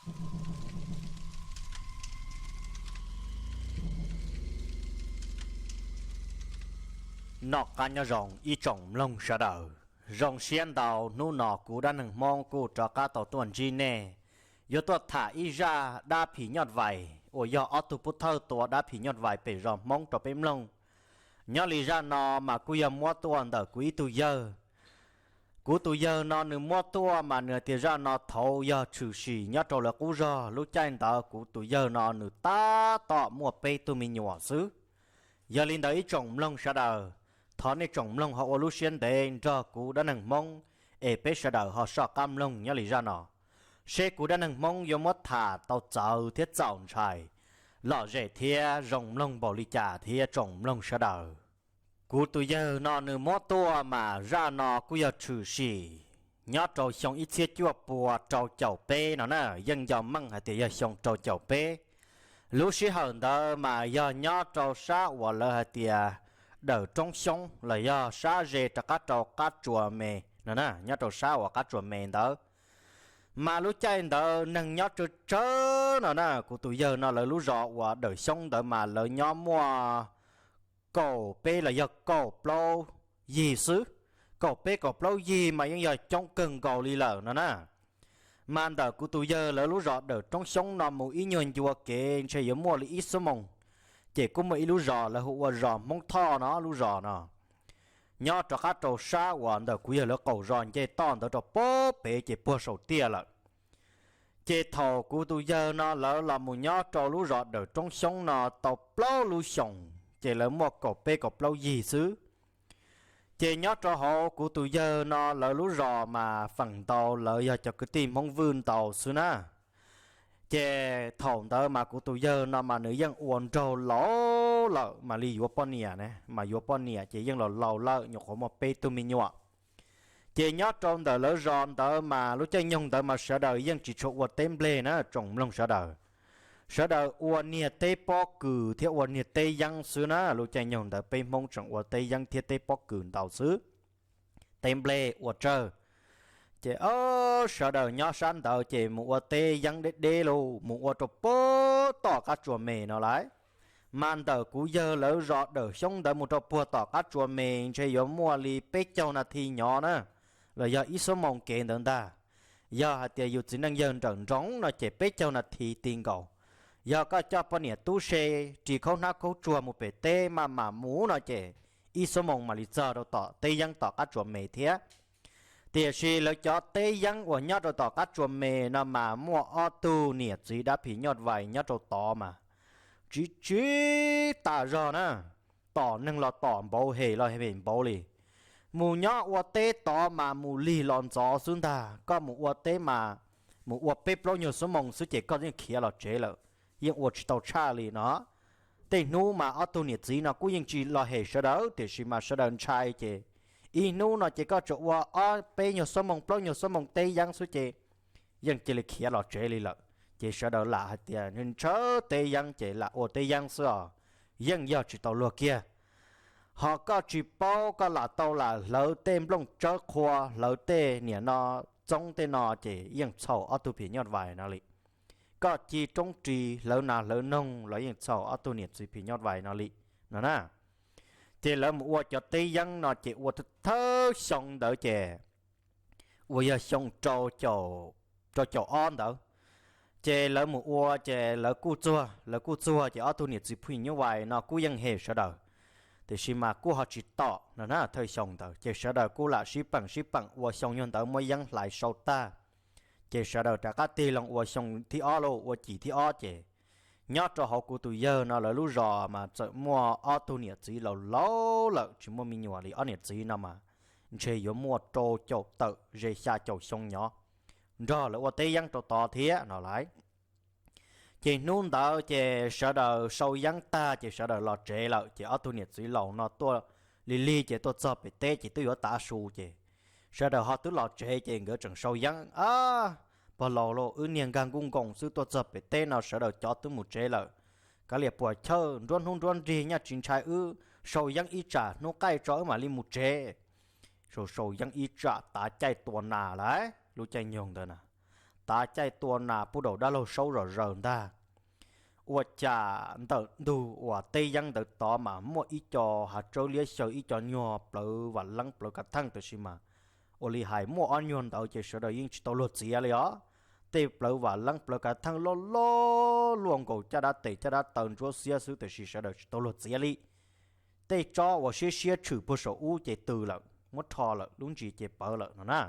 Noj qab nyob zoo ib tsoom mloog sawv daws. Zoo siab ntau hnub no kuv Dab Neeg Hmoob kuj rov qab tau tuaj ntsib nej, yuav tuaj tham ib zaj dab phim nyuj vais uas yog ob tug pub thawj tua dab phim nyuj vais pem zos Hmoob rau peb mloog. Nyob li zaj no mas kuj yog muab tuaj ntawm kuv ib tug yawg. Kuv tus yawg no nws muab tuaj mas nws tias zaj no thaud yog tshwm sim nyob rau lawv qub zog, lub caij ntawd kuv tus yawg no nws tab tom muaj peb tug me nyuam xwb. Yog li ntawd ib tsoom mloog sawv daws, thov nej tsoom mloog ho ua lub siab ntev nrog kuv Dab Neeg Hmoob es peb sawv daws ho soj qab mloog nyob li zaj no, seb kuv Dab Neeg Hmoob yuav muab tham tau txawv thiab txaus ntshai, lom zem thiab zoo mloog npaum li cas thiab tsoom mloog sawv daws. Kuv tus yawg no nws muab tuaj mas zaj no kuj yog tshwm sim nyob rau xyoo ib txhiab cuaj pua rau caum peb no na, yeej nco meej hais tias yog xyoo rau caum peb. Lub sij hawm ntawd mas yog nyob rau sab uas lawv hais tias Dawm Roob Xyoob los yog sab ze rov qab rau Qab Tsuas Me no na, nyob rau sab uas Qab Tsuas Me ntawd. Mas lub caij ntawd neeg nyob tsawg tsawg no na, kuv tus yawg no lawv lub zos uas Dawm Xyoob ntawd mas lawv nyob muaj kaum peb los yog kaum plaub yig xwb. Kaum peb kaum plaub yig mas yeej yog coob kawg nkaus li lawm no na. Mas ntawm kuv tus yawg lawv lub zos Dawm Roob Xyoob no mus ib nyuag ncua kev ntshe yuav muaj li ib xuab moos, ces kuj muaj ib lub zos lawv hu ua zos Hmoob Thoj no, lub zos no nyob rov qab rau sab uas ntawm kuv yawg lawv qaum zos nce toj ntawd rau pem ces puag saum tiaj lawm. Ces thaum kuv tus yawg no lawv los mus nyob rau lub zos Dawm Roob Xyoob no tau plaub lub xyoos, ces lawv muaj kaum peb kaum plaub yig xwb. Ces nyob rau hauv kuv tus yawg no lawv lub zos mas feem ntau lawv yog cov kwv tij Hmoob Vwj ntau xwb na. Ces thaum ntawd mas kuv tus yawg no mas nws yeej ua nraug laus lawm mam li yuav poj niam ne, mas yuav poj niam ces yeej laus laus lawm, nyuam qhuav muaj peb tug me nyuam. Ces nyob rau ntawm lawv zos ntawd mas lub caij nyoog ntawd mas sawv daws yeej tsis tshua ua teb nplej na tsoom mloog sawv daws. Sawv daws ua niag teb pob kws thiab ua niag teb yeeb xwb na, lub caij nyoog ntawd peb Hmoob tseem ua teb yeeb thiab teb pob kws ntau xwb, teb nplej ua tsawg. Ces o, sawv daws nyob sab ntawd ces mus ua teb yeeb deb deb lauj, mus ua rau puag tom Qab Tsuas Me no lauj. Mas ntawm kuv yawg lawv zos Dawm Xyoob ntawd mus rau puag tom Qab Tsuas Me ntshe yuav muaj li peb caug nas this nyob na, los yog ib xuab moos kev ntawd ntag. Yog hais tias yus txiv neej yawg nrawm nroos no ces peb caug nas this ti nkaus. Yog koj coj poj niam tub se ris khaub hnab khaub tsuag mus pem teb maj mam mus no ces ib xuab moos mam li txog rau tom teb yeeb tom Qab Tsuas Me thiab. Tiam sis lawv cov teb yeeb uas nyob rau tom Qab Tsuas Me no mas muaj ob tug niam txiv dab phim nyuj vais nyob rau tod mas tsis tsis tas zog na, tom neeg los tom npaum, hem los hem npaum li. Mus nyob ua teb tod mas mus lig los ntxov xwb ntag, koj mus ua teb mas mus ua peb plaub nyuag xuab moos xwb ces koj yeej khiav los tsev lawm, yeej ua tsis tau tshaj li no. Tej hnub mas ob tug niam txiv no kuj yeej tsis los hem sawv daws tiam sis mas sawv daws ntshai ces ib hnub no ces koj tsuas ua ob peb nyuag xuab moos plaub nyuag xuab moos teb yeeb xwb ces yeej cia li khiav los tsev li lawm. Ces sawv daws lam hais tias ntshaw teb yeeb ces lam ua teb yeeb xwb os, yeej yog tsis tau luag kiag. Ho koj tsis paub koj lam tau lam hlawv tej nplooj tsawb qhua, hlawv tej niam no txoob tej no ces yeej txhaum ob tug phim nyuj vais no li. Koj ci roob ris hlawv nas hlawv noog los yeej txhaum ob tug niam txiv phim nyuj vais no li no na. Ces lawv mus ua cov teb yeeb no ces ua thawj xyoo ntawd ces uas yog xyoo rau caum ob ntawd, ces lawv mus ua ces lawv kuj txuag, lawv kuj txuag ces ob tug niam txiv phim nyuj vais no kuj yeej hem sawv daws, tiam sis mas kuj ho tsis tom no na. Thawj xyoo ntawd ces sawv daws kuj lam sib peem sib peem ua xyoo nyuag ntawd muab yeeb hlais sau tag, ces sawv daws rov qab tig loo ua xyoo thib ob lauj, ua cim thib ob ces nyob rau hauv kuv tus yawg no lawv lub zos mas txawm muaj ob tug niam txiv laus laus lawm tsis muaj me nyuam li, ob niam txiv no mas ntshe yuav muaj rau caum tawm ze xya caum xyoo nyob, nrog lawv ua teb yeeb rau tod thiab no lauj. Ces hnub ntawd ces sawv daws sau yeeb tag ces sawv daws los tsev lawm ces ob tug niam txiv laus no tuaj lig lig ces tuaj txog pem teb ces twb yuav tav su ces sawv daws ho twb los tsev ces nkawd tseem sau yeeb a, pog laus lauj, wb niag nkag nkuj nkoos xwb tuaj txog pem teb no sawv daws cov twb mus tsev lawm, kav liam puas chawj nruab hnub nruab nrig nyaj tsis ntshai wb, sau yeeb ib tsam hnub qaij tso wb mam li mus tsev. Sau sau yeeb ib tsam tav caij tua nas lauj, lub caij nyoog ntawd na, tav caij tua nas pub daum dab laug Saub zom zaws ntag. Ua cas ntawm ntug uas teb yeeb ntawd tod mas muaj ib co hav tsawb liab xyaw, ib co nyuag plawv vam leeb plawv kav theej, tab sis mas ua li hais muaj ob nyuag ntawd ces sawv daws yeej tsis tau luag txiav li os. Tej plawv vam leeb plawv kav theej loj loj luaj nkaus caj dab tes caj dab taw ntsuab xiab xwb, tab sis sawv daws tsis tau luag txiav li. Tej tsob uas siab siab tshwm puag saum ub ces tws lawm, muab rho lawm, lub ntsis ces pawv lawm no na.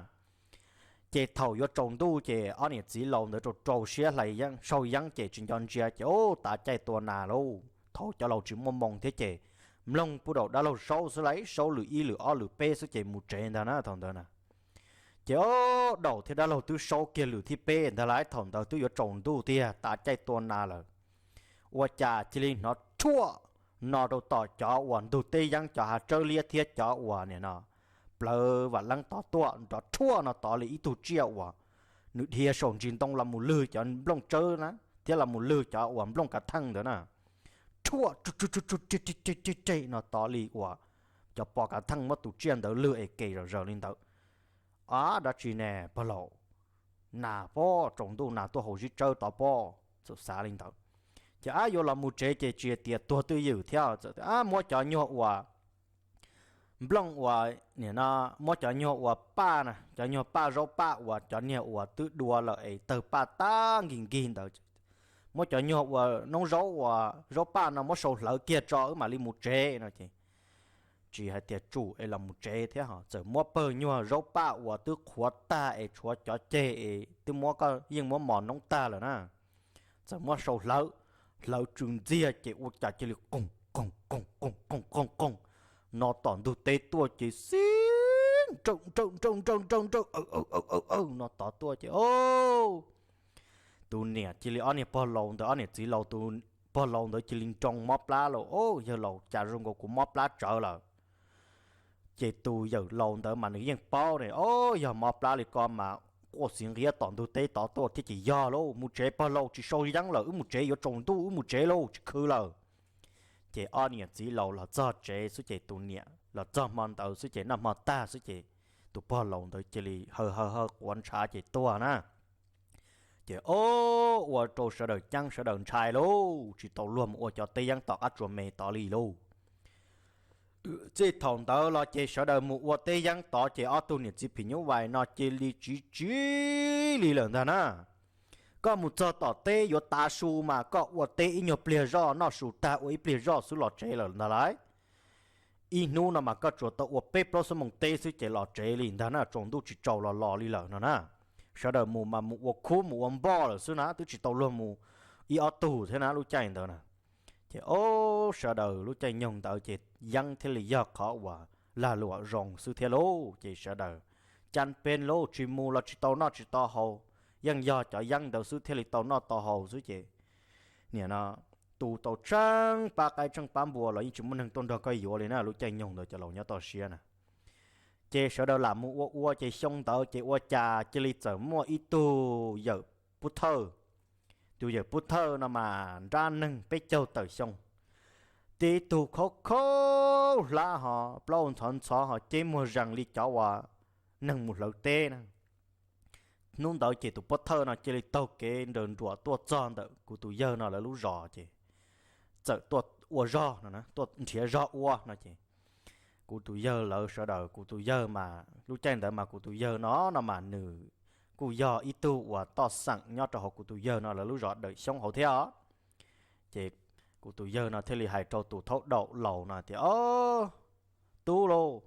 Ces thaum yuav tsaus ntuj ces ob niam txiv laus ntawd rau rau siab hlais sau yeeb ces tsis nco ntsia ces ub, tav caij tua nas lauj. Thaum cov laus tsis muaj moo thiab ces mloog pub daum dab laug Saub xwb lauj, Saub lwm ib lwm ob lwm peb xwb ces mus tsev ntag na thaum ntawd na. Ces ub, daum thiab dab laug twb Saub kiag lwm thib peb ntag lauj, thaum ntawd twb yuav tsaus ntuj tiag, tav caij tua nas lawm. Ua cas cia li hnov rhuaj no rau tom cov uas ntug teb yeeb, cov hav tsawb liab thiab cov uas nim no plawv vam leeb tod tuaj, nrov rhuaj no tod li ib tug tsiaj uas nws dhia saum ntsis ntoo los mus lwg cov nplooj tsawb na, thiab los mus lwg cov uas nplooj kav theej ntawd na. Rhuaj reg reg no tod li uas cov pos kav theej muab tus tsiaj ntawd lwg es kem zom zaws li ntawd. Ab, dab tsi ne pog laus, nas pob, tsaus ntuj nas tuaj haus zib tsawb tod pob, txawm xav li ntawd. Ces ab, yuav los mus tsev ces tsis tias tuag twj ywm thiab, txawm ab muab cov nyuag uas nplooj uas nim no, muab cov nyuag uas paj na, cov nyuag paj zaub paj uas cov niag uas twb dua lawm es tawg paj tag nkig nkig ntawd, muab cov nyuag uas noob zaub uas zaub paj no muab sau hlawv kiag tso wb mam li mus tsev no ces tsis hais tias tsum es los mus tsev thiab ho txawm muab pawg nyuag zaub paj uas twb qhuav tag es tshuav cov ceg es twb muab koj yeej muab mos noob tag lawm na, txawm muab sau hlawv, hlawv tsw ntxiag ces ua cas cia li qoog qoog qoog qoog qoog qoog qoog no tom ntug teb tuaj ces xib nrawj nrawj nrawj nrawj nrawj nrawj aw aw aw aw aw no tod tuaj ces o tus niam cia li, ob niag pog laus ntawd, ob niam txiv laus, tus pog laus ntawd cia li nroo mob plab lauj. O, yawg laus, cas zoo nkaus kuv mob plab tsawv lawm. Ces tus yawm laus ntawd mas nws yeej paub ne, o, yog mob plab li ko mas quaj xiv nqiab tom ntug teb tod tuaj thiab ces yog lauj, mus tsev pog laus, tsis sau yeeb lawm, wb mus tsev, yuav tsaus ntuj wb mus tsev lauj, tsis khwv lawm. Ces ob niam txiv laus los txog tsev xwb ces tus niam los txog hmo ntawd xwb ces noj hmo tag xwb ces tus pog laus ntawd cia li haw haw haw quav ntshav ces tuag na. Ces o, ua rau sawv daws ceeb sawv daws ntshai lauj, tsis tau luag mus ua cov teb yeeb tom qab tsuas me tod li lauj. Txij thaum ntawd los ces sawv daws mus ua teb yeeb tod ces ob tug niam txiv phim nyuj vais no cia li tsiv tsiv li lawm ntag na. Koj mus txog tom teb yuav tav su mas koj ua teb ib nyuag pliag zoj, noj su tag ua ib pliag zoj xwb los tsev lawm ntag lauj. Ib hnub no mas koj tsuas tau ua peb plaub xuab moos teb xwb ces los tsev li ntag na, tsaus ntuj tsis tsaus los los li lawm no na. Sawv daws mus mas mus ua khub mus ua npoj lawm xwb na, twb tsis tau luag mus ib ob tug thiab na lub caij ntawd na. Ces o, sawv daws lub caij nyoog ntawd ces yeeb thiaj li yog qhov uas lag luam zoo xwb thiab lauj. Ces sawv daws cab peb lauj, tsis mus los tsis tau noj tsis tau haus, yeej yog cov yeeb ntawd xwb thiaj li tau noj tau haus xwb ces nim no tu tau tsheej pab qaib tsheej pab npua los yeej tsis muaj neeg tuaj nrog koj yuav li na, lub caij nyoog ntawd cov laus nyob toj siab na. Ces sawv daws lam mus ua ua ces xyoo ntawd ces ua cas cia li txawm muaj ib tug yawm pub thawj. Tus yawm pub thawj no mas nrab neeg peb caug tawm xyoo, tib tug khaub khaub hlab ho plaub ntxhov ntxhov ho ceb muag zees li cov uas neeg mus hlawv teb na. Hnub ntawd ces tus pov thawj no cia li taug kev nrawm nruam tuaj txog ntawm kuv tus yawg no lawv lub zos ces txawm tuaj ua zog no, tuaj nrhiav zog ua no ces kuv tus yawg lawv sawv daws, kuv tus yawg mas lub caij ntawd mas kuv tus yawg no no mas nws kuj yog ib tug uas toj xeem nyob rau hauv kuv tus yawg no lawv lub zos Dawm Xyoob hauv thiab os. Ces kuv tus yawg no thiaj li hais rau tus thaub daum laus no tias, O, tub lauj,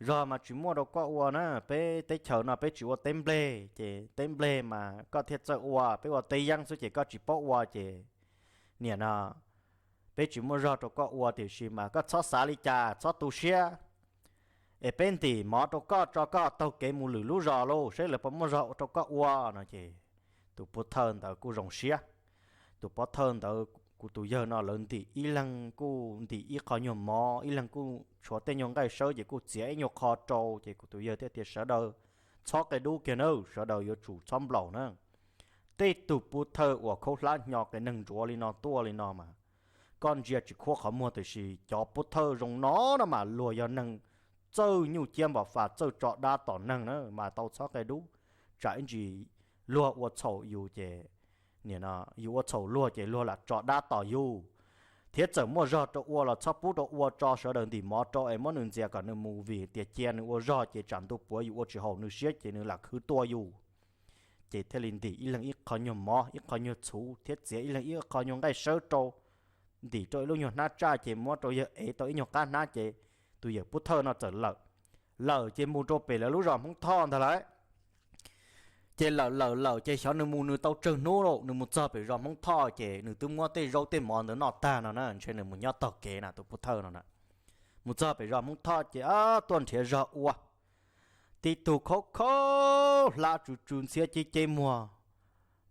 zog mas tsis muaj rau koj ua na, peb teb chaws no peb tsis ua teb nplej, ces teb nplej mas koj thiaj txawj ua, peb ua teb yeeb xwb ces koj tsis paub ua ces niam no peb tsis muaj zog rau koj ua, tiam sis mas koj txhob xav li cas, txhob tu siab, es peb ntim mov rau koj tso koj taug kev mus lwm lub zos lauj, saib lawv puas muaj zog rau koj ua no ces tus pov thawj ntawd kuj zoo siab. Tus pov thawj ntawd, kuv tus yawg no lawv ntim ib leeg kuj ntim ib qho nyuag mov, ib leeg kuj tshuav tej nyuag nqaij sawb ces kuj txiav ib nyuag qho rau, ces kuv tus yawg thiaj tias, Sawv daws txhob qia dub kiag na, sawv daws yuav tsum txhob nplaum na. Tej tus pov thawj uas khaub hlab hnyo qias neeg ntsuav li no tuaj li no mas koj ntsia tsis khuab qhov muag, tiam sis cov pov thawj zoo no no mas luag yog neeg txawj nyuj ciab npam fas, txawj tso dab tom neeg na mas tau txhob qia dub, tsam ib ntsis luag ua txhaum yus ces, nim no yus ua txhaum luag ces luag lam tso dab tos yus, thiab txawm muaj zog rau ua los txhob pub rau ua, tso sawv daws ntim mov rau es muab nws ntxias kom nws mus, vim tias cia nws ua zog ces tsam ntuj puav yus ua tsis haum nws siab ces nws lam khwv tua yus. Ces thiaj li ntim ib leeg ib qho nyuag mov ib qho nyuag txhuv thiab txiav ib leeg ib qho nyuag nqaij sawb rau, ntim rau ib lub nyuag hnab tsaj ces muab rau yawg ev tau ib nyuag qab hnab ces tus yawm Pub Thawj no txawm lawm. Lawm ces mus rau pem lawv lub zos Hmoob Thoj ntag lawm. Ces lawm lawm lawm ces xyov nws mus nws tau tsawg hnub lauj, nws mus txog pem zos Hmoob Thoj ces nws twb muab tej zaub tej mov ntawd noj tag no na, ntshe nws mus nyob tog kev na tus Pub Thawj no na. Mus txog pem zos Hmoob Thoj ces tuaj nrhiav zog ua. Tib tug khaub khaub hlab tsw tsw ntxhiab ceb ceb muag,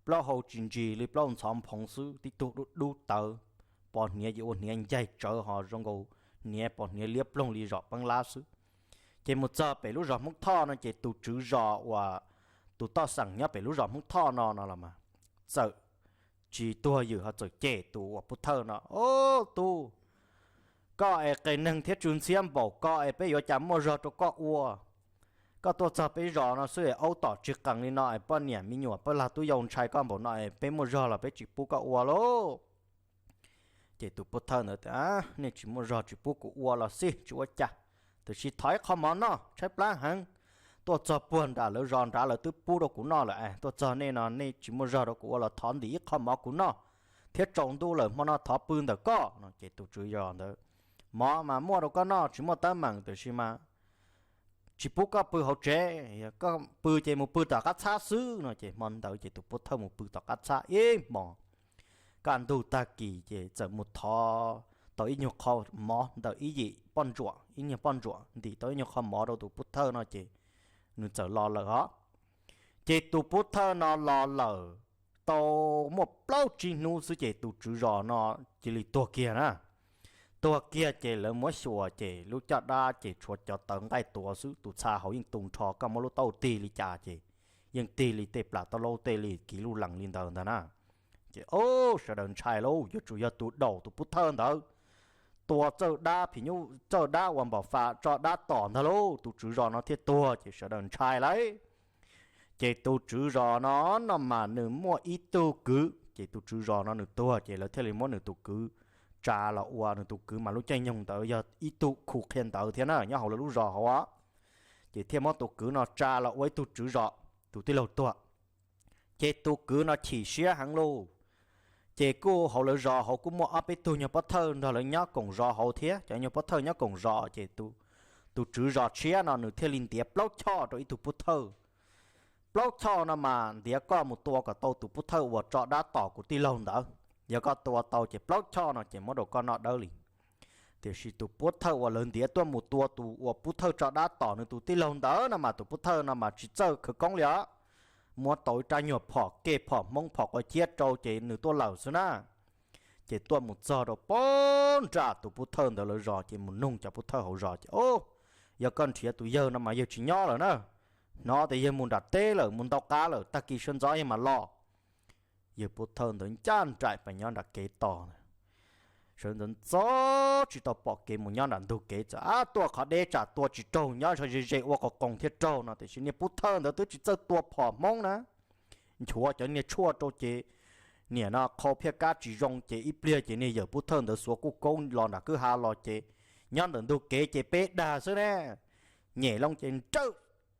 plaub hau tsis ntsis li plaub ntxhov nphoov xwb, tib tug dub dub tawv, pos hniav ces ua hniav ncaig tsawv ho zoo nkaus hniav pos hniav liab ploog li zom peeb lab xwb. Ces mus txog pem lub zos Hmoob Thoj no ces tus tswv zos uas tus toj xeem nyob pem lub zos Hmoob Thoj no no los mas txawm tsis tuag ywm ho txawm cem tus uas Pub Thawj no, Ob tub, koj es qias neeg thiab tsw ntxhiab npaum koj es peb yuav cas muaj zog rau koj ua? Koj tuaj txog peb zos no xwb es aub tom tsis qees li no es poj niam me nyuam poj lag tub yau ntshai koj npaum no es peb muaj zog los peb tsis pub koj ua lauj. Ces tus Pub Thawj ntawd tias, Nej tsis muaj zog tsis pub kuv ua los xij tsis ua cas, tiam sis thov ib qho mov noj tshaib plab heev. Tuaj txog puag nram lawv zos nrad lawv twb pub rau kuv noj lawm es tuaj txog nej no nej tsis muaj zog rau kuv ua los thov ntim ib qho mov kuv noj, thiab tsaus ntuj lawm hmo no thov pw ntawm koj no. Ces tus tswv zos ntawd, Mov mas muaj rau koj noj tsis muaj teeb meem, tiam sis mas tsis pub koj pw hauv tsev, koj pw ces mus pw tom qab txhab xwb no. Ces hmo ntawd ces tus Pub Thawj mus pw tom qab txhab ib hmos. Kaj ntug tag kis ces txawm mus thov tau ib nyuag qho mov ntawm ib yim poj ntsuam, ib nyuag poj ntsuam ntim tau ib nyuag qho mov rau tus Pub Thawj no ces nws txawm los lawm os. Ces tus Pub Thawj no los lawm tau muaj plaub tsib hnub xwb ces tus tswv zos no cia li tuag kiag na. Tuag kiag ces lawv muab xyuas ces lub caj dab ces tshuav cov tawv nqaij tuav xwb, tus txha hauv yeej tu nrho, koj muab lub taub hau tig li cas ces yeej tig li tej plam taub laub tej li kiv luj lees li ntawd ntag na. Ces o, sawv daws ntshai lauj, yuav tsum yog tus daum tus Pub Thawj ntawd tua txawj dab phim nyuj txawj dab uas npam fam tso dab tom ntag lauj, tus tswv zos no thiaj tuag ces sawv daws ntshai lauj. Ces tus tswv zos no no mas nws muaj ib tug kwv, ces tus tswv zos no nws tuag ces lawv thiaj li muab nws tus kwv tsa los ua, nws tus kwv mas lub caij nyoog ntawd yog ib tug khu qhia ntawv thiab na nyob hauv lawv lub zos hauv. Ces thiaj muab tus kwv no tsa los ua ib tug tswv zos, tus tij laug tuag. Ces tus kwv no chim siab heev lauj. Ces kuj hauv lawv zos hauv kuj muaj ob peb tug nyuag pov thawj nrog lawv nyob koom zos hauv thiab, cov nyuag pov thawj nyob koom zos ces tus tswv zos tshiab no nws thiaj li ntiav plaub choj rau ib tug pov thawj. Plaub choj no mas ntiav koj mus tua kom tau tus pov thawj uas tso dab tom kuv tij laug ntawd. Yog koj tua tau ces plaub choj no ces muab rau koj noj dawb li. Tiam sis tus pov thawj uas lawv ntiav tuaj mus tua tus uas pov thawj tso dab tom nws tus tij laug ntawd no mas tus pov thawj no mas tsis txawj khawv koob li os. Muab tau ib rab nyuag phom kej phom hmoob phom quav ciab rau ces nws tuaj lawm xwb na. Ces tuaj mus txog rau pog nram tus pov thawj ntawd lawv zos ces mus nug cov pov thawj hauv zos ces, Ob, yog koj nrhiav tus yawg no mas yawg tsis nyob lawm na. Hnov tias yawg mus nram teb lawm, mus ntau qab lawm, tag kis sawv ntxov yawg mam los. Yawg pov thawj ntawd ncaj nraim pas nyob nram kev tos. Sawv ntxov ntxov tsis tau pom kev mus nyob nram ntug kev, txawm ab tuaj qhov deb tsam tua tsis raug, nyob ze ze ua qos qoos thiaj raug no, tiam sis niag pov thawj ntawd twb tsis txawj tua phom hmoob na. Nchuav cov niag tshuaj rau ces niam no qhau phiaj kab tsis zoo ces ib pliag ces niag yawm pov thawj ntawd xuav kuj kaub los nram kwj ha los ces nyob ntawm ntug kev ces peb dag xwb ne. Nyem loo ces nrawj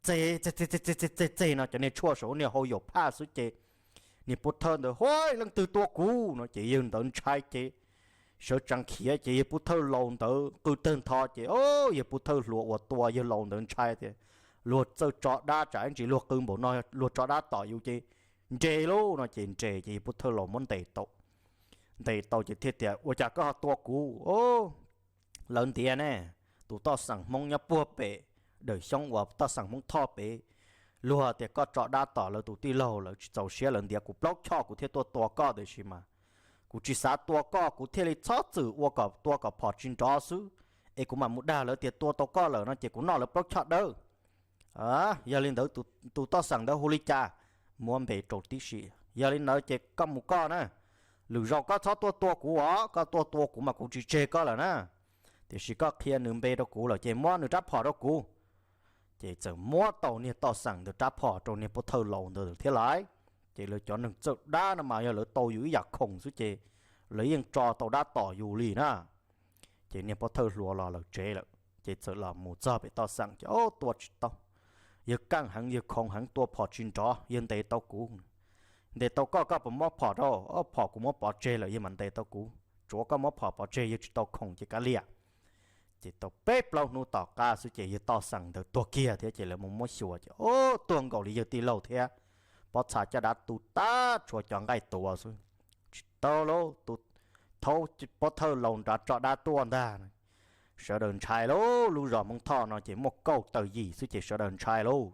txeg txeg txeg txeg txeg no cov niag tshuaj saum niag hau yaum phaj xwb ces niag pov thawj ntawd, Huaj, leej twg tua kuv no ces yawg ntawd ntshai ces sawv tsees khiav ces yawg pov thawj laus ntawd qw tawg ntho ces, O, yawg pov thawj hluas uas tua yawg laus ntawd ntshai tias luag txawj tso dab tsam ib ntsis luag qw npaum no luag tso dab tom yus ces nres lauj no ces nres ces yawg pov thawj laus muab ntes tau. Ntes tau ces thiaj tias, Ua cas koj ho tua kuv? Lawv ntiav ne, tus toj xeem hmoob nyob puag pem dawm xyoob uas toj xeem hmoob thoj pem, luag tias koj tso dab tom lawv tus tij laug, lawv tsis txaus siab lawv ntiav kuv plaub choj kuv thiaj tuaj tua koj, tiam sis mas kuv tsis xav tua koj kuv thiaj li txhob txwm ua kom tua kom phom tsis nrov xwb, es kuv mam mus dag lawv tias tua tau koj lawm no ces kuv noj lawv plaub choj dawb. Yog li ntawd tus toj xeem ntawd hu li cas? Muab npe rau tib si. Yog li ntawd ces koj mus koj na, lwm zaus koj txhob tuaj tua kuv os, koj tuaj tua kuv mas kuv tsis tseg koj lawm na. Tiam sis koj qhia nws npe rau kuv lawm ces muab nws rab phom rau kuv. Ces txawm muab tau niag toj xeem ntawd rab phom rau niag pov thawj laus ntawd thiab lauj. Ces lawv cov neeg txawj dab no mas yog lawv tau yus ib yam khoom xwb ces lawv yeej tso tau dab tom yus li na. Ces niag pov thawj hluas los lawm tsev lawm ces txawm los mus txog pem toj xeem ces, o, tua tsis tau. Yawg kaj heev, yawg khoov heev, tua phom tsis nrov, yawg ntes tau kuv. Ntes tau koj, koj puas muab phom rau? O, phom kuv muab pov tseg lawm, yawg mam ntes tau kuv. Tsuav koj muab phom pov tseg, yawg tsis tau khoom ces kav liam. Ces tau peb plaub hnub tom qab xwb ces yawg toj xeem ntawd tuag kiag thiab ces lawv mus muab xyuas ces, o, tuag nkaus li yawg tij laug thiab. Pob txha caj dab tu tag, tshuav cov nqaij tuav xwb. Tsis tau lauj, tus thaub pov thawj laus nrad tso dab tuaj ntag. Sawv daws ntshai lauj, lub zos Hmoob Thoj no ces muaj kauj tawm yim xwb ces sawv daws ntshai lauj.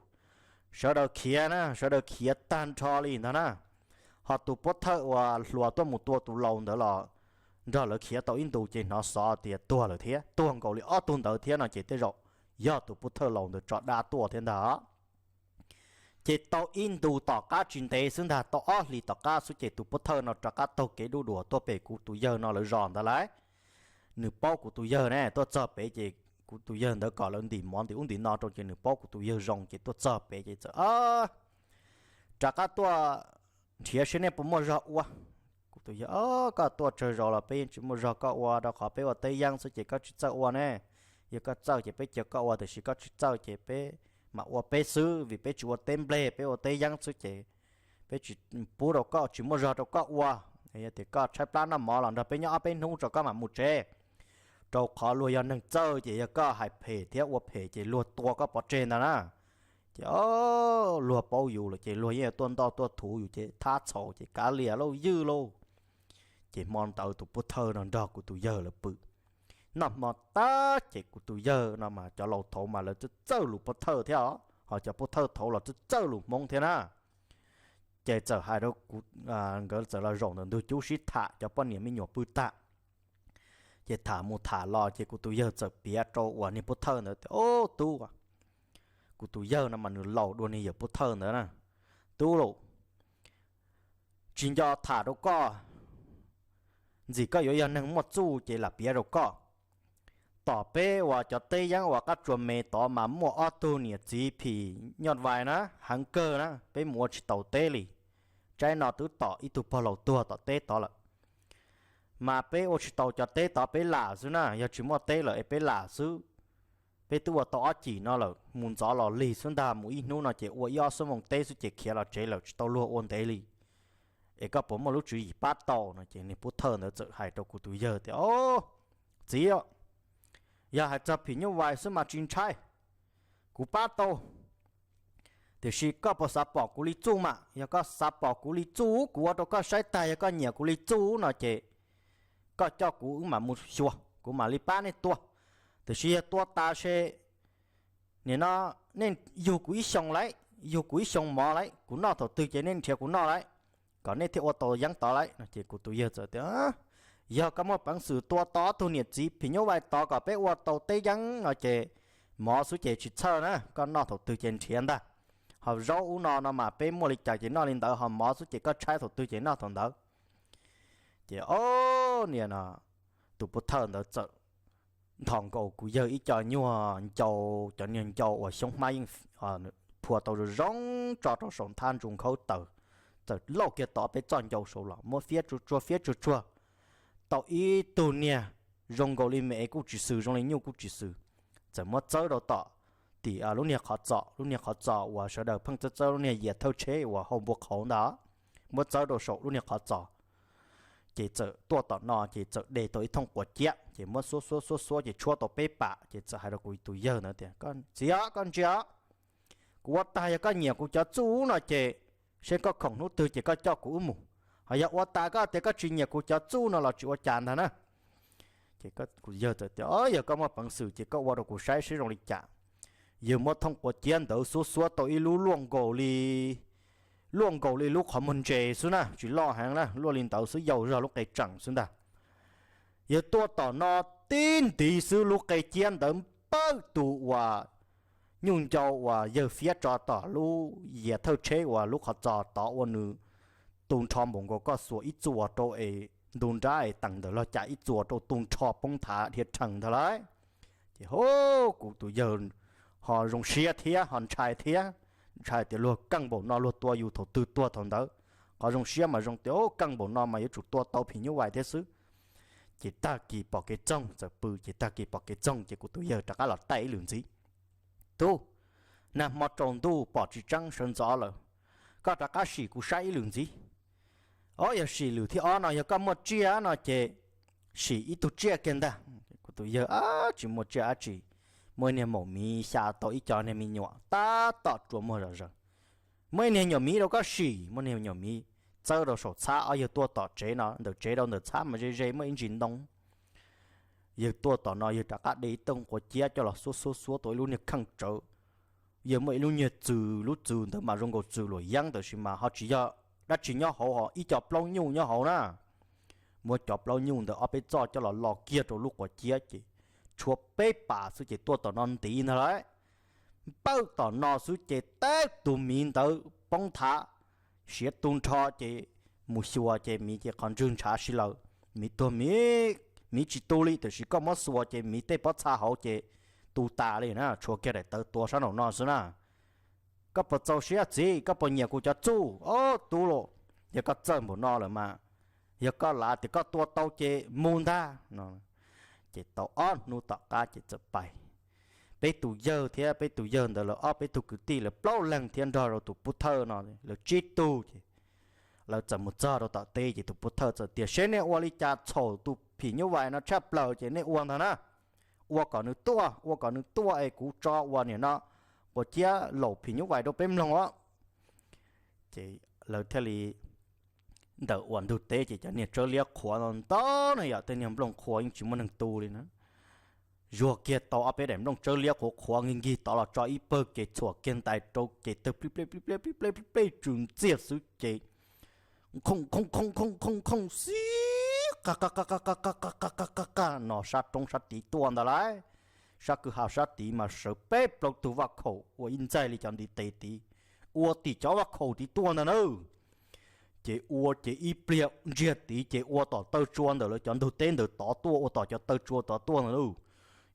Sawv daws khiav na, sawv daws khiav tag nrho li ntag na. Ho tus pov thawj uas hluas tuaj mus tua tus laus ntawd los nrog lawv khiav tau ib ntus ces hnov xov tias tuag lawm thiab, tuag nkaus li ob tug ntawd thiab no ces tej zaum yog tus pov thawj laus ntawd tso dab tuaj thiab ntag. Ces tau ib ntus tom qab tsis ntev xwb ntag, tau ob hlis tom qab xwb ces tus pov thawj no rov qab taug kev duj duas tuaj pem kuv tus yawg no lawv zos ntawd lauj. Nws paub kuv tus yawg ne, tuaj txog pem ces kuv tus yawg ntawd kom lawv ntim mov ntim ub ntim no rau ces nws paub kuv tus yawg zoo ces tuaj txog pem ces txawm, rov qab tuaj nrhiav seb nej puas muaj zog ua. Kuv tus yawg, koj tuaj tsawg zaus los peb yeej tsis muaj zog koj ua, rau qhov peb ua teb yeeb xwb ces koj tsis txawj ua ne. Yog koj txawj ces peb cia koj ua, tiam sis koj tsis txawj ces peb mam ua peb xwb, vim peb tsis ua teb nplej, peb ua teb yeeb xwb ces peb tsis pub rau koj, tsis muaj zog rau koj ua. Yog tias koj tshaib plab noj mov los nrog peb nyob ob peb hnub tso koj mam mus tsev. Rau qhov luag yog neeg txawj ces yog koj hais phem thiab ua phem ces luag tua koj pov tseg ntag na. Ces, o, luag paub yus lawm ces luag yeej tuaj ntoj tuaj thuv yus ces thab txhaum ces kav liam lauj, ywj lauj. Ces hmo ntawd tus pov thawj no nrog kuv tus yawg lawv pw. Noj hmo tag ces kuv tus yawg no mas cov laus thaud mas lawv txawj txawj lus pov thawj thiab os, ho cov pov thawj thaud los txawj txawj lus Hmoob thiab na. Ces txawm hais rau kuv, nkawd txawm los zaum ntawm ntug cub sib tham, cov poj niam me nyuam pw tag. Ces tham mus tham los ces kuv tus yawg txawm piav rau uas niag pov thawj ntawd tias, o, tub, kuv tus yawg no mas nws laus dua niag yawm pov thawj ntawd na. Tub lauj, tsis nco tham rau koj, ntxim koj yuav yog neeg muaj txuj ces lam piav rau koj. Tom peb uas cov teb yeeb uas qab tsuas me tod mas muaj ob tug niam txiv phim nyuj vais na, heev kawg na, peb mus ua tsis taus teb li. Tsaib no twb tom ib tug pog laus tuag tom teb tod lawm. Mas peb ua tsis tau cov teb tod, peb lam xwb na, yog tsis muaj teb lawm es peb lam xwb. Peb twb ua tau ob cim no lawm, mus ntxov los lig xwb ntag, mus ib hnub no ces ua ib ob xuab moos teb xwb ces khiav los tsev lawm, tsis tau luag ua ntev li. Es koj puas muaj lub tswv yim pab tau no? Ces niag pov thawj ntawd txawm hais rau kuv tus yawg tias, o, txiv, yog hais txog phim nyuj vais xwb mas tsis ntshai, kuv pab tau. Tiam sis koj puas xav pom kuv li txuj mas? Yog koj xav pom kuv li txuj, kuv ua rau koj saib tag, yog koj nyiam kuv li txuj no ces koj coj kuv wb mam mus xyuas, kuv mam li pab nej tua. Tiam sis yog tua tas se, nim no nej yug kuv ib xyoos lauj, yug kuv ib xyoos mov lauj, kuv noj thaum twg ces nej nrhiav kuv noj lauj, kom nej thiaj ua tau yeeb tod lauj no. Ces kuv tus yawg txawm tias, yog koj muaj peev xwm tua tau ob tug niam txiv phim nyuj vais tod kom peb ua tau teb yeeb no ces mov xwb ces tsis txhawj na, koj noj thaum twg ces nrhiav ntag. Ho zaub ub no no mas peb muaj li cas ces noj li ntawd, ho mov xwb ces koj tshaib thaum twg ces noj thaum ntawd. Ces o, niag no, tus pov thawj ntawd txawm nthos nkaus kuv yawg ib co nyuag ncau, cov niag ncau uas xyoob hmab yeej phua tau zoo zoo tso rau saum nthab ntsu nkhaub taws, txawm lauj kiag tod peb txoj ncau saud los muab fiab tsuag tsuag fiab tsuag tsuag. Tau ib tug niag zoo nkaus li me es kuj tsis xws, zoo li nyuj kuj tsis xws, txawm muab txawb rau tom tim lub niag qhov txos, lub niag qhov txos uas sawv daws pheej txawb txawb lub niag yias thawj tsheb uas hau npua qhauv ntag, muab txawb rau saum lub niag qhov txos. Ces txawm tuaj tom no ces txawm de tau ib thooj quav ciab ces muab xuab xuab xuab xuab ces tshuab tau peb pam ces txawm hais rau kuv tus yawg ntawd tias, txiv, koj ntsia, kuv ua tag, yog koj nyiam kuv cov txuj no ces seb koj khoom hnub twg ces koj coj kuv wb mus. Ho yog ua tas koj tias koj tsis nyiam kuv cov txuj no los tsis ua cas ntag na. Ces kuv yawg txawm tias, yog koj muaj peev xwm ces koj ua rau kuv saib seb zoo li cas. Yawg muab thooj quav ciab ntawd xuab xuab tau ib lub luaj nkaus li, luaj nkaus li lub qhov muag ntses xwb na, tsis loj heev na, luaj li ntawd xwb, yau zog lub qe tseem xwb ntag. Yawg tuaj tom no tib ntiv xwb lub qe ciab ntawd npawj tus uas nyuj ncau uas yawg fiab tso tom lub yias thawj tsheb uas lub qhov txos tod ua nws tu nrho npaum nkaus koj xuas ib txuas rau es ntu nrab es teem ntawm log cam ib txuas rau tu nrho poob nthav dhia rhees ntag lauj. Ces ho kuv tus yawg ho zoo siab thiab ho ntshai thiab, ntshai tias luag keej npaum no luag tua yus thaum twg tuag thaum ntawd. Qhov zoo siab mas zoo tias, o, keej npaum no mas yuav tsum tua tau phim nyuj vais thiab xwb. Ces tag kis pom kev txoog, txawm pw ces tag kis pom kev txoog ces kuv tus yawg rov qab los taij ib lwm ntxiv. Tub, nag hmo tsaus ntuj pom tsis tseeb sawv ntxov lawm, koj rov qab sim kuv saib ib lwm ntxiv. O, yog sim lwm thib ob no yog koj muaj tsiaj no ces sim ib tug tsiaj kiag ntag. Kuv tus yawg, a, tsis muaj tsiaj dab tsi, muaj ib niag maum miv xya tau ib co niag me nyuam tab tom rua muag zom zaws. Muaj ib niag nyuam miv rau koj sim, muaj niag nyuam miv txawb rau saum txhab, o, yawg tuaj tom tsev no, ntawm tsev rau ntawm txhab mas ze ze muaj ib ntsis ntoo. Yawg tuaj tom no yawg rov qab de ib tug quav ciab coj los xuab xuab xuab tau ib lub niag kheej tsawv. Yawg muaj ib lub nyuag txwm, lub txwm ntawd mas zoo nkaus txwm luam yeeb tab sis mas ho tsis yog dab tsi nyob hauv, ho ib co plaub nyuj nyob hauv na. Muab cov plaub nyuj ntawd ob peb txoj coj los lo kiag rau lub quav ciab ces tshuav peb pas xwb ces tuaj tom no ntiv ntag lauj. Npawj tom no xwb ces teb tus miv ntawd poob thav, siav tu nrho ces mus xyuas ces miv ces qhov ntswg ntshav si lawm. Miv tuag miv, miv tsis tu li tab sis koj muab xuas ces miv tej pob txha hauv ces tu tas li na, tshuav kiag daim tawv tuav sab nraum no xwb na. Koj puas txaus siab txiv, koj puas nyiam kuv cov txuj? O, tub lauj, yog koj txawj npaum no lawm mas, yog koj lav tias koj tua tau ces mus ntag no. Ces tau ob hnub tom qab ces txawm pais. Peb tus yawg thiab peb tus yawg ntawd lawv ob peb tug kwv tij lawv plaub leeg thiab nrog rau tus pub thawj no lawv tsib tug ces lawv txawm mus txog rau tom teb ces tus pub thawj txawm tias, seb nej ua li cas txhaum tus phim nyuj vais no tshaj plaws ces nej ua ntag na. Ua kom nws tuaj, ua kom nws tuaj es kuv tso ua nim no quav ciab laum phim nyuj vais rau peb mloog os. Ces lawv thiaj li, ntawm uas ntug teb ces cov niag tsawb liab qhuav ntau ntau na yom, tej niag nplooj qhuav yeej tsis muaj neeg tu li na. Zuag kiag tau ob peb daim nplooj tsawb liab qhuav qhuav nkig nkig tod los tso ib pawg ces txhuam kiag ntais rau ces tawg plij plej plij plej plij plej plij plej tsw ntxiag xwb ces khooj khooj khooj khooj khooj khooj xib qa qa qa qa qa qa qa qa qa qa no sab roob sab tid tuaj ntag lauj. Sab kwj ha sab tid mas sawv peb plaub tug vaj khaum ua ib ntxaig li cov ntiv tes tid, ua tim cov vaj khaum tid tuaj ntag na. Ces ua ces ib pliag ntsiag tid ces ua tom taw tsua ntawm lawv cov ntug teb ntawd tod tuaj, ua tom cov taw tsua tod tuaj ntag lauj.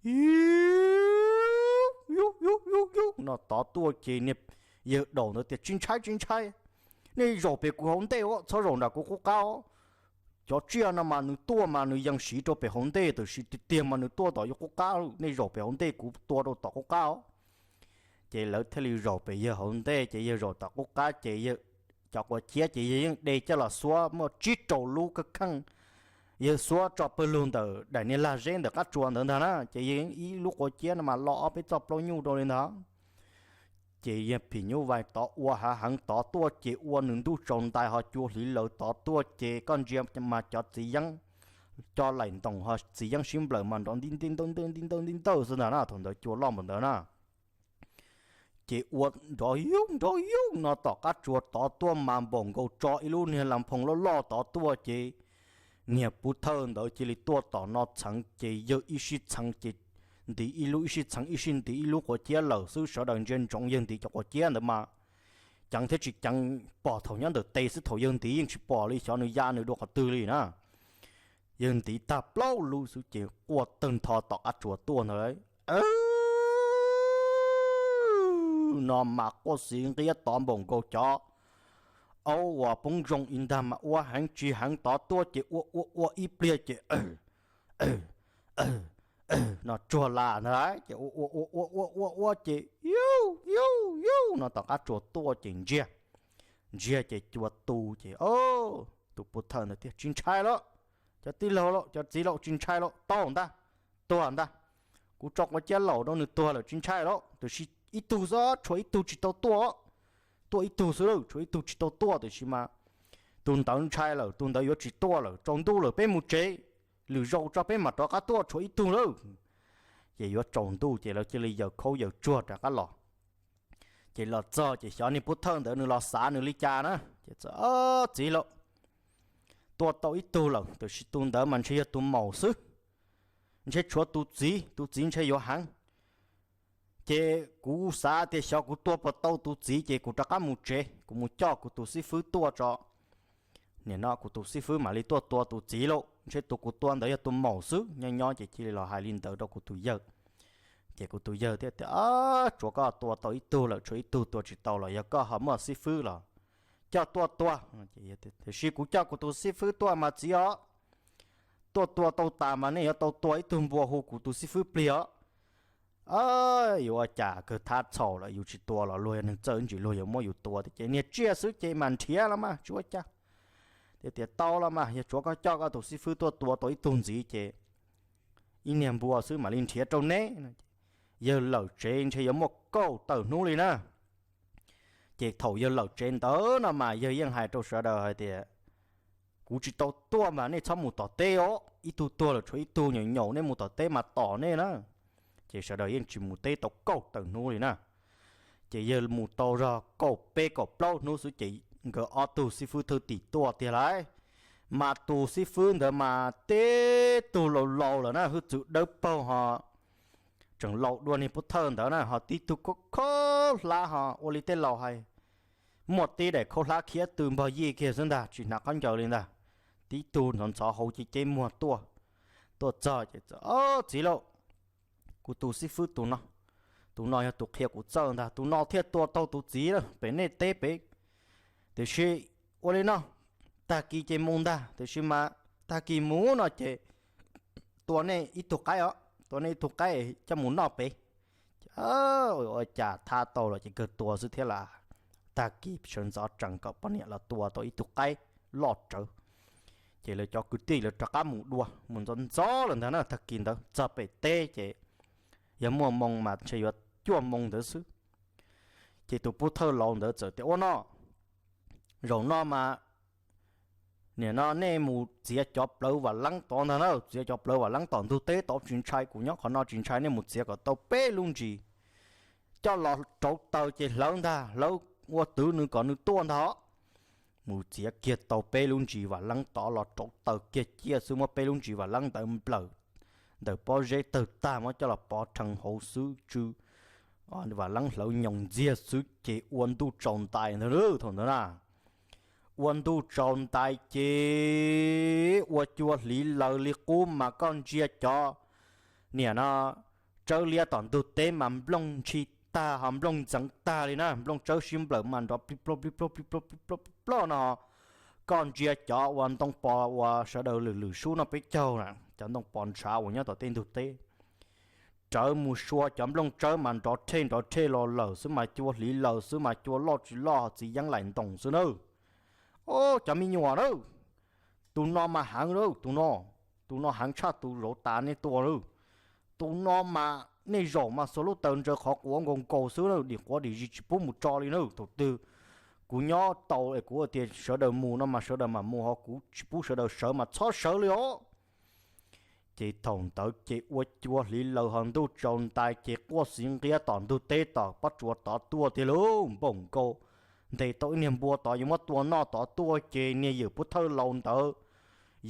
Yug yug yug yug no tod tuaj ces niag yawg daum ntawd tias, tsis ntshai tsis ntshai, nej zaum pem kuv hauv ntej os, txhob zaum nram kuv qub qab os. Cov tsiaj no mas nws tuaj mas nws yees siv rau pem hauv ntej, tab sis tiag tiag mas nws tuaj tom yus qub qab, nej zaum pem hauv ntej kuv tua rau tom qub qab os. Ces lawv thiaj li zaum pem yawg hauv ntej, ces yawg zaum tom qub qab ces cov quav ciab ces yawg yeej de coj los xuab muaj tsib rau lub kheej kheej. Yawg xuab tso pawg lug ntawm daim niag lag zeb ntawm qab tsua ntawd ntag na, ces yawg ib lub quav ciab no mas lo ob peb txoj plaub nyuj rau li ntag. Ces yawg phim nyuj vais tod ua hav heev tod tuaj ces ua nws ntuj tsaus ntais ho cua hliv laws tod tuaj ces koj ntsia mas cov txiv yeeb, cov laim ntoos ho txiv yeeb sib nplawm mas nrov nti ntawj nti ntawj nti ntawj xwb ntag na, thaum ntawd cua loj npaum ntawd na. Ces ua nrov yug nrov yug no tom qab tsua tod tuaj mas npaum nkaus tso ib lub niag las phoos loj loj tod tuaj ces niag pub thawj ntawd cia li tuaj tom no txheev ces yawg ib sij txheev ces ntiv ib lub, ib sij txheev ib sij ntiv ib lub quav ciab lawm xwb, sawv daws ntsia ntsoov yawg ntiv cov quav ciab ntawd mas ceev thiab tsis ceev pom thaum nyob ntawm tes xwb, thaum yawg ntiv yeej tsis pom li, xyov nws ya nws dua qhov twg li na. Yawg ntiv tag plaub lub xwb ces quaj tawg ntho tom qab tsua tuaj ntag lauj. No mas quaj xiv nqiab tod npaum nkaus cov aub uas poob zoo ib ntag mas ua heev tsis heev tod tuaj ces ua ua ua ib pliag ces no tsuag las ntag lauj, ces ua ua ua ua ua ua ua ces yug yug yug no tom qab tsua tuaj ces ntsiag, ntsiag ces cua tu ces tus pub thawj ntawd tias tsis ntshai lauj, cov tij laug lauj, cov txiv lauj, tsis ntshai lauj, tau ntag, tuag ntag. Kuv tso quav ciab laum rau nws tuag lawm tsis ntshai lauj, tab sis ib tug xwb, tshuav ib tug tsis tau tuaj. Tuaj ib tug xwb lauj, tshuav ib tug tsis tau tuaj, tab sis mas tus ntawd ntshai lawm, tus ntawd yuav tsis tuaj lawm, tsaus ntuj lawm peb mus tsev, lwm zaus tso peb mam rov qab tuaj, tshuav ib tug lauj. Ces yuav tsaus ntuj ces lawv cia li yawm khaub yawm tsuag rov qab los. Ces los txog ces xyov niag pub thawj ntawd nws los xav nws li cas na, ces txawm, txiv lauj, tuaj tau ib tug lawm, tab sis tus ntawd mas ntshe yog tus maum xwb, ntshe tshuav tus txiv, tus txiv ntshe yuav heev. Ces kuv xav tias xyov kuv tua puas tau tus txiv ces kuv rov qab mus tsev, kuv mus coj kuv tus xib fwb tuaj tso. Nim no kuv tus xib fwb mam li tuaj tua tus txiv lauj, ntshe tus kuv tua ntawd yog tus maum xwb. Nyob nyob ces cia li los hais li ntawd rau kuv tus yawg. Ces kuv tus yawg thiaj tias, tsuav koj tua tau ib tug lawm, tshuav ib tug tua tsis tau los yog koj ho muaj xib fwb los? coj tuaj tua. Tiam sis kuv coj kuv tus xib fwb tuaj mas txiv os, tuaj tua tau tas mas nej yuav tau tua ib tug npua hu kuv tus xib fwb plig os. Yuav ua cas, kawg thab txhaum lawm, yus tsis tua los luag yog neeg txawj ntsis, luag yuav muab yus tua thiab ces niag tsiaj xwb ces mam nrhiav los mas tsis ua cas. Tias tias tau los mas yog tsuav koj coj koj tus xib fwb tuaj tua tau ib tug ntxiv ces ib niag npua xwb mam li nrhiav rau neb. Yawg lawm tsev ntshe yuav muaj kaum tawm hnub li na. Ces thaum yawg lawm tsev ntawd no mas yawg yeej hais rau sawv daws hais tias, kuv tsis tau tuaj mas nej txhob mus tom teb os, ib tug tuag lawm tshuav ib tug, nyaum nyaum nej mus tom teb mas tom nej na. Ces sawv daws yeej tsis mus teb tau kaum tawm hnub li na. Ces yawg mus tau zog kaum peb kaum plaub hnub xwb ces nkawd ob tug xib fwb thwj tim tuaj tiag lauj. Mas tus xib fwb ntawd mas tib tug laus laus lawm na, hwj txwv dawb paug ho tseem laus dua niag pov thawj ntawd na, ho tib tug khaub khaub hlab ho ua li tej laus hais, muaj tib daim khaub hlab khiav tw npog yij kiag xwb ntag, tsis hnav khaub ncaws li ntag. Tib tug ntxhov ntxhov hauv ceb ceb muag tuaj, tuaj txog ces, txiv lauj, kuv tus xib fwb tus no, tus no yog tus qhia kuv txawj ntag, tus no thiaj tua tau tus txiv lawm pem nej teb pem. Tiam sis ua li no, tag kis ces mus ntag, tiam sis mas tag kis mus no ces tua nej ib tug qaib os, tua nej ib tug qaib coj mus noj pem. Ua cas thab tau los ces kawg tua xwb thiab las. Tag kis sawv ntxov tsees kom poj niam los tua tau ib tug qaib loj rawv. Ces lawv cov kwv tij lawv rov qab mus dua mus ntxov ntxov lawm ntag na, tag kis ntawd txog pem teb ces yog muaj moo mas ntshe yuav cuaj moo ntawd xwb. Ces tus pov thawj laus ntawd txawm tias, ua no, zaum no mas nim no nej mus txiav cov plawv vam leeb tod ntag na, txiav cov plawv vam leeb tom ntug teb tod tsis ntshai, kuv nyob qhov no tsis ntshai, nej mus txiav kom tau peb lub ntsis coj los rauv taws ces hlawv ntag, hlawv ua twv nws kom nws tuaj ntag. Mus txiav kiag tau peb lub ntsis vam leeb tod los rauv taws kiag ciaj xwb, muab peb lub ntsis vam leeb ntawd nplawm ntawm pob zeb tawg tag, muab coj los pov rhees hauv xwb tsw, vam leeb hlawv nyoos ntxiag xwb ces ua ntuj tsaus ntais ntag. Thaum ntawd na, ua ntuj tsaus ntais ces ua cua hliv laws li qub mas koj ntsia cov niam no tsawb liab tom ntug teb mas nplooj ntshis tag ho nplooj ntxeev tag li na, nplooj tsawb sib nplawm mas nrov plig plaug plig plaug plig plaug plig plaug plig plaug no. Koj ntsia cov uas ntoo pos uas sawv daws lwm lwm sub noj peb caug na, cov ntoo pos ntshav uas nyob tom tej ntug teb, rawv mus sua cov nplooj tsawb mas nrov rhej nrov rhej los lawm xwb mas cua hliv laws xwb mas cua loj tsis loj ho txiv yeeb laim ntoos xwb nawb. Os, cov me nyuam nawb, tus no mas heev lauj, tus no, tus no heev tshaj tus zaum tas nej tua lauj. Tus no mas nej zaum mas xuas lub taw ntsaws qhov quav nkaus nkaus xwb na, dim quav dim zis tsis pub mus tso li na. Thaum twg kuv nyob tau es kuv tias sawv daws mus no mas sawv daws mam mus, ho kuv tsis pub sawv daws sawv mas txhob sawv li os. Ces thaum ntawd ces ua cua hliv laws ho ntuj tsaus ntais ces quaj xiv nqiab tom ntug teb tom pob tsuas tod tuaj tiag lauj. Npaum nkaus ntes tau ib niag npua tod yuav muab tua noj tod tuaj ces niag yawm pov thawj laus ntawd,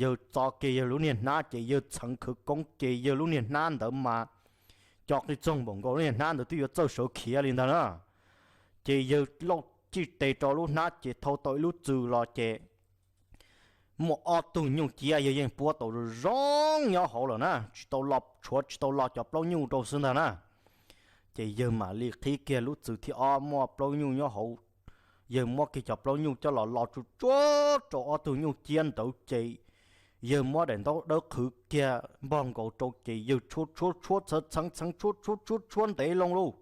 yawg txo kiag yawg lub niag hnab ces yawg txheev khawv koob ces yawg lub niag hnab ntawd mas co qij txoog npaum nkaus, lub niag hnab ntawd twb yuav txawj sawv khiav li ntag na. Ces yawg lauj cij tes rau lub hnab ces thau tau ib lub txwm los ces muaj ob tug nyuj ciab yawg yeej puab tau zoo zoo nyob hauv lawm na, tsis tau lo, tshuav tsis tau lo cov plaub nyuj rau xwb ntag na. Ces yawg mam li qhib kiag lub txwm thib ob muaj plaub nyuj nyob hauv, yawg muab kiag cov plaub nyuj coj los lo tsuj tsuab rau ob tug nyuj ciab ntawd ces yawg muab daim ntaub dawb qhwv kiag npog nkaus rau ces yawg tshuab tshuab tshuab txheev txheev tshuab tshuab tshuab tshuab ntev loo lauj.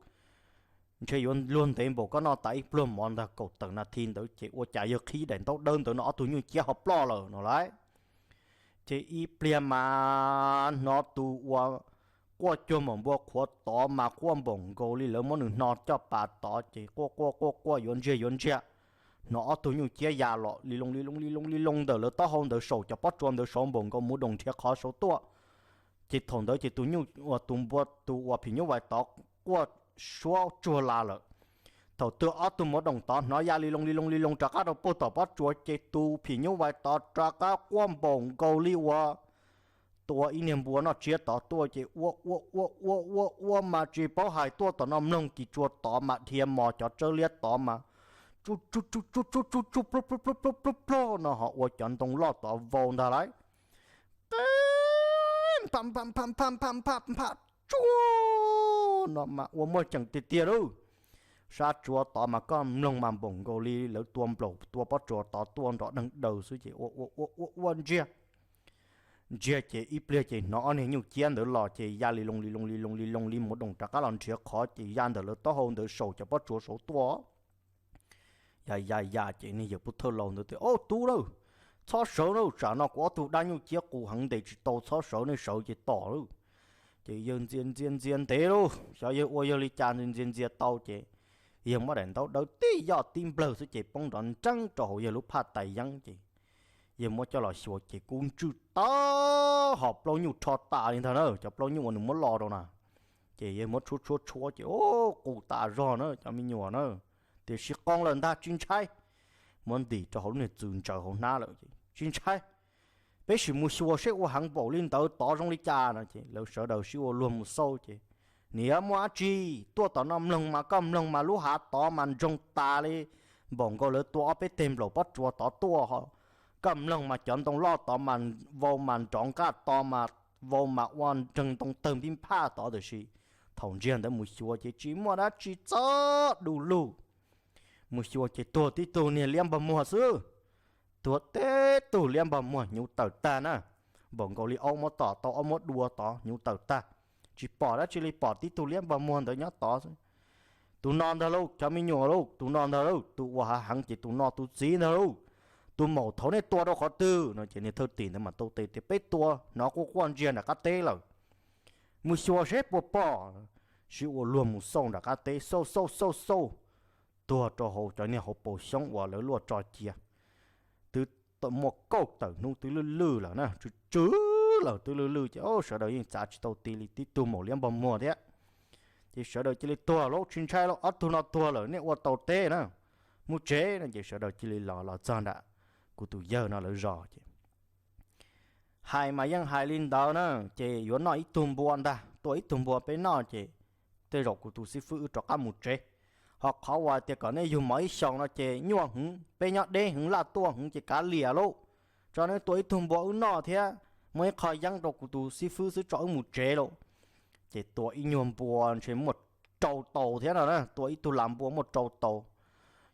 Ntshe yuav luag ntev npaum koj noj tas ib pluag mov ntag, kaum tawm nas this ntawd ces ua cas yawg qhib daim ntaub dawb ntawd no ob tug nyuj ciab ho ploj lawm no lauj. Ces ib pliag mas hnov tus uas quaj cuag npaum npua qhuav tod mas quaj npaum nkaus li lawv muab nws hno coj pas tod ces quaj quaj quaj quaj yuav ntsiag yuav ntsiag. Hnov ob tug nyuj ciab ya los li loo li loo li loo li loo ntawm lawv taub hau ntawd saum cov pob tsuas ntawd saud npaum nkaus mus doos nrhiav qhov saud tuaj. Ces thaum ntawd ces tus nyuj uas tus npua tus uas phim nyuj vais tod quaj suab tsuag la lawm. Thaum twg ob tug mus doos tod hnov ya li loo li loo li loo rov qab rau puag tom pob tsuas ces tus phim nyuj vais tod rov qab quaj npaum nkaus li uas tua ib niag npua noj tsiab tod tuaj ces ua ua ua ua ua ua mas tsis paub hais tuaj tom no mloog kis tsua tod mas dhia mos cov tsawb liab tod mas tsuj tsuj tsuj tsuj tsuj tsuj tsuj ploj ploj ploj ploj ploj ploj no ho ua cov ntoo loj tod vau ntag lauj. Qeeb pha pha pha pha pha pha pha tsuag no mas ua muaj ceem tiag tiag lauj. Sab tsuav tod mas koj mloog mas npaum nkaus li lawv tua nplaum tua pob tsuas tod tuaj nrov deeg daws xwb ces ua ua ua ua ua ntsiag. Ntsiag ces ib pliag ces hnov ob niag nyuj ciab ntawd los ces ya li loo li loo li loo li loo li mus doom rov qab los nrhiav qhov ces ya ntawm lawv taub hau ntawd saum cov pob tsuas saud tuaj. Ya ya ya ces niag yawg pub thawj laus ntawd tias, Au, tub lauj, txhob sawv lauj, tsam no kuv ob tug dab nyuj ciab qus heev ntes tsis tau, txhob sawv, nej sawv ces tom lauj. Ces yawg ntxias ntxias ntxias ntev lauj, xyov yawg ua yawg li cas ntxias ntxias ntxias tau ces yawg muab daim ntaub dawb tib yoj tib nplawg xwb ces poob nrov nreeb rau hauv yawg lub phaj tais yeeb ces yawg muab coj los xyuas ces kub ntswj tag, hom plaub nyuj rho tas li ntag na, cov plaub nyuj uas nws muab lo rau na. Ces yawg muab tshuab tshuab tshuab ces, Au, qus tas zog na cov me nyuam na, tiam sis qoo lawm ntag, tsis ntshai. Muab ntim rau hauv lub niag txwm ntsaws hauv hnab lawm ces, Tsis ntshai, peb sim mus xyuas seb ua heev npaum li ntawd tod zoo li cas no ces lawv sawv daws sib ua luag mus xauj ces, Niam, muaj dab tsi? Tuaj tom no mloog mas koj mloog mas lub hav tod mas ntsoog tas li, npaum nkaus lawv tua ob peb teg nplaum pob tsuas tod tuaj. Koj mloog mas cov ntoo loj tod mas vau mas nrov nqaj, tod mas vau mas ua nreeg ntoo tawg npib nphaj tod, tiam sis thaum ntsiag ntawd mus xyuas ces tsis muaj dab tsi txog du lug. Mus xyuas ces tuag tib tug niag liab npog muag xwb. Tuag tib tug liab npog muag hnyuv tawm tag na, npaum nkaus li aub muab tom tau aub muab dua tod hnyuv tawm tag. Tsis pom dab tsi li, pom tib tug liab npog muag ntawd nyob tod xwb. Tus no ntag lauj cov me nyuam lauj, tus no ntag lauj, tus uas hav heev ces tus no tus txiv ntag lauj. Tus maum thaud nej tua rau qhov twg no ces niag thawj tim ntawd mas tau tes tias, Peb tua hnov quaj quaj ntsiag nram qab teb lawm. Mus xyuas seb puas pom. Sib ua luag mus xauj nram qab teb, xauj xauj xauj xauj, tuag rau hauv cov niag hauv paus xyoob uas lawv luaj tso cia. Twb muaj kauj tawm hnub twb lwj lwj lawm na, tsw tsw lawm twb lwj lwj ces sawv daws yeej txav tsis tau ti li, tib tug maum liab npog muag thiab. Ces sawv daws cia li tuag lauj, tsis ntshai lauj, ob tug no tuag lawm nej ua tau teb na, mus tsev no ces sawv daws cia li los los txog nram kuv tus yawg no lawv zos ces hais mas yeej hais li ntawd na, ces yuav noj ib tug npua ntag, tua ib tug npua peb noj ces tej zaum kuv tus xib fwb wb rov qab mus tsev. Ho qhov uas tias kom nej yug mov ib xyoos no ces nyuaj heev, peb nyob deb heev, laj tuaj heev ces kav liam lauj. Tso nej tua ib tug npua wb noj thiab muaj ib qho yeeb rau kuv tus xib fwb xwb tso wb mus tsev lauj. Ces tua ib nyuag npua ntshe muaj rau tau thiab no na, tua ib tug lam npua muaj rau tau.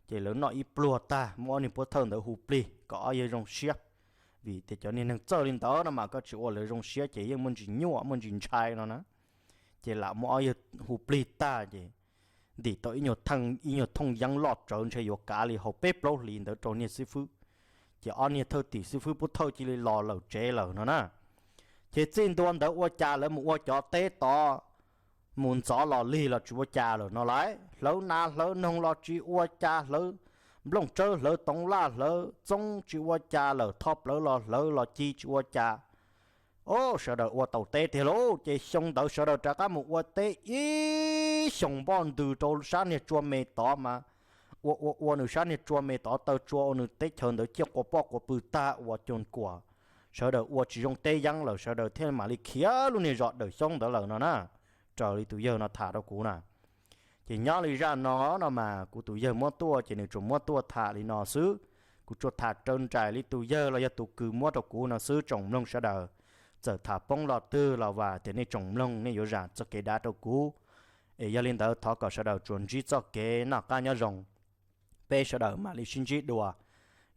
Ces lawv noj ib pluag tag muab ob niag pov thawj ntawd hu plig kom ob yawg zoo siab, vim tias cov niag neeg txawj li ntawd no mas koj tsis ua lawv zoo siab ces yeej muaj ntsis nyuaj muaj ntsis ntshai no na. Ces lam muab ob yawg hu plig tag ces ntim tau ib nyuag thooj yeeb loj tsawv ntshe yuav kav li hauv peb plaub hlis ntawd rau niag xib fwb. Ces ob niag thawj tim xib fwb pov thawj cia li los lawm tsev lawm no na. Ces txij ntua ntawd ua cas lawv mus ua cov teb tod mus ntxov los lig los tsis ua cas lawm no lauj. Hlawv nas hlawv noog los tsis ua cas, hlawv nplooj tsawb hlawv toov laj hlawv txoob tsis ua cas lawm, tho plawv los hlawv los ci tsis ua cas. Au, sawv daws ua tau teb tiag lauj. Ces xyoo ntawd sawv daws rov qab mus ua teb ib xyoos npoj ntws rau sab niag tsua me tod mas ua ua ua nws sab niag tsua me tod taw tsua ua nws teb chaws ntawd ciaj quas poj quas pw tag ua coos kuam. Sawv daws ua tsis zoo teb yeeb lawm sawv daws thiaj mam li khiav lub niag zos Dawm Xyoob ntawd lawm no na. Raws li tus yawg no tham rau kuv na. Ces nyob li zaj no no mas kuv tus yawg muab tuaj ces nws tsuas muab tuaj tham li no xwb. Kuv tsuas tham raws nraim li tus yawg los yog tus kws muab rau kuv no xwb tsoom mloog sawv daws. Txawm tham poob lo twg los vam tias nej tsoom mloog nej yuav zam txoj kev dav rau kuv. Es yog li ntawd thov kom sawv daws tsuas ntsib txoj kev noj qab nyob zoo, peb sawv daws mam li sib ntsib dua.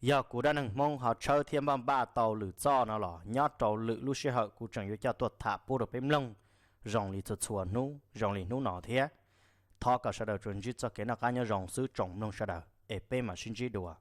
Yog kuv Dab Neeg Hmoob ho tshawb thiab npaj npaj tau lwm txoj no los nyob rau lwm lub sij hawm kuv tseem yuav coj tuaj tham pub rau peb mloog zoo li txhua txhua hnub zoo li hnub no thiab. Thov kom sawv daws tsuas ntsib txoj kev noj qab nyob zoo xwb tsoom mloog sawv daws es peb mam sib ntsib dua.